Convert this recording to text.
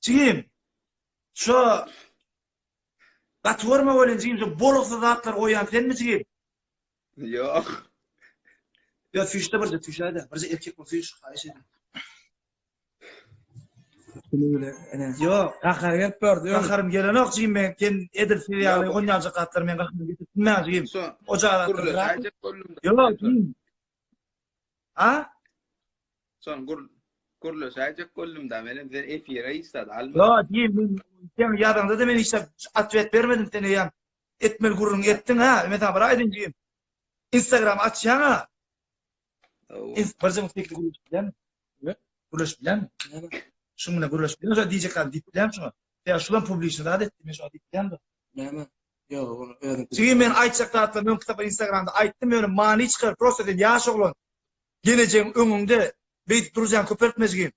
Jigim, şo gaty görme welin jigim şo boluksyz zatlar goýýan senmi jigim? Ýok. Ýa süýşde birje süýşäýdä. Birje erkek bol süýş, haýyş edýän. Ýok. Gahary gelip gördü. Gaharym gelenok jigim men sen edil siz ýaly onýanjak zatlar men gaharym getirip bilmän jigim. O zatlar. Ýok jigim. A? Şony gür gürleşäýjek boldum-da, menem sen efire hiç zat almadym. Ýok, diýim, men sen ýazaňda-da men hiç zat otwet bermedim sen eýýäm etmeli gürrüňi etdiň hä. Men saňa bir aýdyn diýim. Instagram açýaň-a. Birje mugt gürleşip bilenmi? Gürleşip bilenmi? Şuň bilen gürleşip bilenmi? Şo diýjek zady diýip bilenmi şuňa? Ýa şulam publiçny zat etdi, men şuňa diýip bilenmi? Näme? Ýok, ony özüň. Jigim men aýtjak zatlarymy öňki sapar Instagramda aýtdym, ýöne many çykar, prosta sen ýaş oglan. Gelejegiň öňüňde, beýdip durjaň köpeltme jigim.